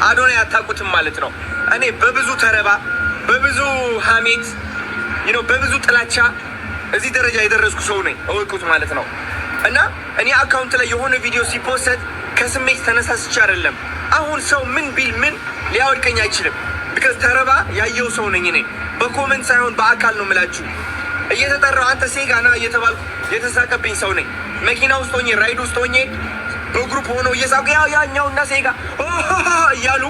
አዶናይ አታውቁትም ማለት ነው። እኔ በብዙ ተረባ፣ በብዙ ሀሜት፣ በብዙ ጥላቻ እዚህ ደረጃ የደረስኩ ሰው ነኝ፣ እወቁት ማለት ነው። እና እኔ account ላይ የሆነ ቪዲዮ ሲ post ከስሜት ተነሳስቼ አይደለም። አሁን ሰው ምን ቢል ምን ሊያወድቀኝ አይችልም። Because ተረባ ያየው ሰው ነኝ እኔ። በ comment ሳይሆን በአካል ነው የምላችሁ። እየተጠራው አንተ ሴጋ ና እየተባልኩ የተሳቀብኝ ሰው ነኝ። መኪና ውስጥ ሆኜ፣ ride ውስጥ ሆኜ በ group ሆነው እየሳቁ ያው ያኛው እና ሴጋ እያሉ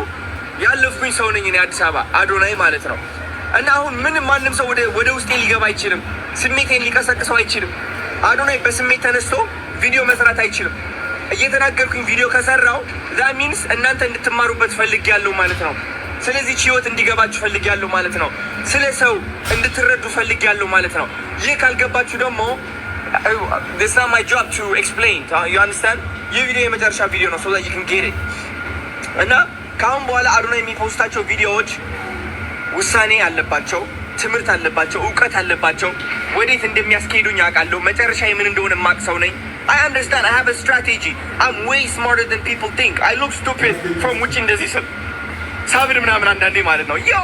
ያለፍኩኝ ሰው ነኝ እኔ፣ አዲስ አበባ አዶናይ ማለት ነው። እና አሁን ምንም ማንም ሰው ወደ ውስጤ ሊገባ አይችልም። ስሜቴን ሊቀሰቅሰው አይችልም። አዶናይ በስሜት ተነስቶ ቪዲዮ መስራት አይችልም። እየተናገርኩኝ ቪዲዮ ከሰራው that means እናንተ እንድትማሩበት ፈልጌያለሁ ማለት ነው። ስለዚህ ህይወት እንዲገባችሁ ፈልጌያለሁ ማለት ነው። ስለ ሰው እንድትረዱ ፈልጌያለሁ ማለት ነው። ይህ ካልገባችሁ ደግሞ it's not my job to explain, you understand? ይህ ቪዲዮ የመጨረሻ ቪዲዮ ነው so that you can get it። እና ከአሁን በኋላ አዶናይ የሚ post ኣቸው ቪዲዮዎች ውሳኔ አለባቸው፣ ትምህርት አለባቸው፣ እውቀት አለባቸው። ወዴት እንደሚያስኬዱኝ አውቃለሁ። መጨረሻ ምን እንደሆነ የማቅ ሰው ነኝ። I understand. I have a strategy. I'm way smarter than people think. I look stupid from ውጭ እንደዚህ ስል ሳብድ ምናምን አንዳንዴ ማለት ነው። Yo,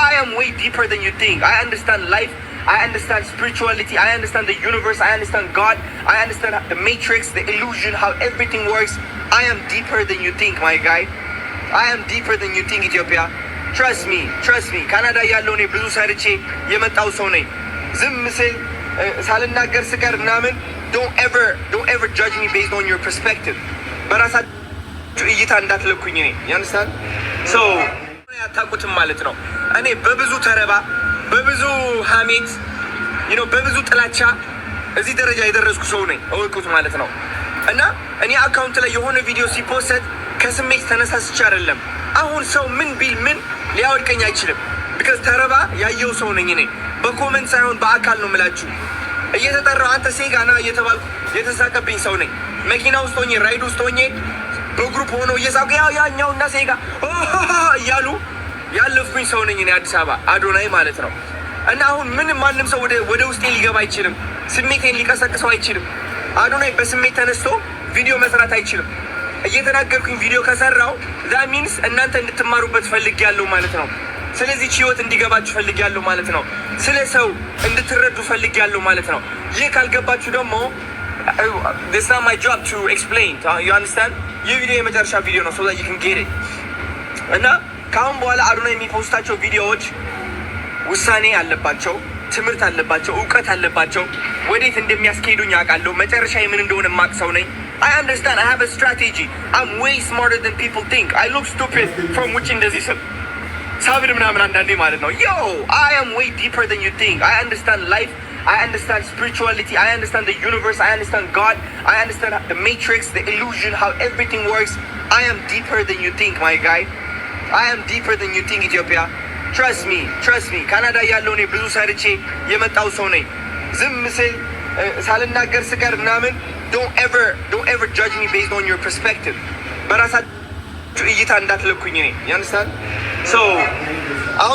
I am way deeper than you think. I understand life. I understand spirituality. I understand the universe. I understand God. I understand the matrix, the illusion, how everything works. I am deeper than you think, my guy. I am deeper than you think, Ethiopia. Trust me, trust me. ካናዳ ያለው እኔ ብዙ ሰርቼ የመጣው ሰው ነኝ። ዝም ስል፣ ሳልናገር ስቀር ምናምን don't ever judge me based on your perspective። በራሳችሁ እይታ እንዳትለኩኝ እኔ፣ you understand? So አታውቁትም ማለት ነው። እኔ በብዙ ተረባ፣ በብዙ ሀሜት፣ በብዙ ጥላቻ እዚህ ደረጃ የደረስኩ ሰው ነኝ፣ እወቁት ማለት ነው። እና እኔ account ላይ የሆነ ቪዲዮ ሲ post ከስሜት ተነሳስቼ አይደለም። አሁን ሰው ምን ቢል ምን ሊያወድቀኝ አይችልም። Because ተረባ ያየው ሰው ነኝ እኔ። በ comment ሳይሆን በአካል ነው የምላችሁ። እየተጠራው አንተ ሴጋ ና እየተባልኩ የተሳቀብኝ ሰው ነኝ። መኪና ውስጥ ሆኜ፣ ride ውስጥ ሆኜ በ group ሆነው እየሳቁ ያው ያኛው እና ሴጋ እያሉ ያለፍኩኝ ሰው ነኝ እኔ፣ አዲስ አበባ አዶናይ ማለት ነው። እና አሁን ምንም ማንም ሰው ወደ ውስጤ ሊገባ አይችልም። ስሜቴን ሊቀሰቅሰው አይችልም። አዶናይ በስሜት ተነስቶ ቪዲዮ መስራት አይችልም። እየተናገርኩኝ ቪዲዮ ከሰራው that means እናንተ እንድትማሩበት ፈልጌያለሁ ማለት ነው። ስለዚህ ህይወት እንዲገባችሁ ፈልጌያለሁ ማለት ነው። ስለ ሰው እንድትረዱ ፈልጌያለሁ ማለት ነው። ይህ ካልገባችሁ ደግሞ it's not my job to explain, you understand? ይህ ቪዲዮ የመጨረሻ ቪዲዮ ነው so that you can get it። እና ከአሁን በኋላ አዶናይ የሚ post ኣቸው ቪዲዮዎች ውሳኔ አለባቸው፣ ትምህርት አለባቸው፣ እውቀት አለባቸው። ወዴት እንደሚያስኬዱኝ አውቃለሁ። መጨረሻ ምን እንደሆነ የማቅ ሰው ነኝ። I understand. I have a strategy. I'm way smarter than people think. I look stupid from ውጭ እንደዚህ ስል ሳብድ ምናምን አንዳንዴ ማለት ነው። Yo, I am way deeper than you think. I understand life. I understand spirituality. I understand the universe. I understand God. I understand the matrix, the illusion, how everything works. I am deeper than you think, my guy. I am deeper than you think, Ethiopia. Trust me, trust me. ካናዳ ያለው እኔ ብዙ ሰርቼ የመጣው ሰው ነኝ። ዝም ስል፣ ሳልናገር ስቀር ምናምን don't ever judge me based on your perspective። በራሳችሁ እይታ እንዳትለኩኝ እኔ፣ you understand? So አሁን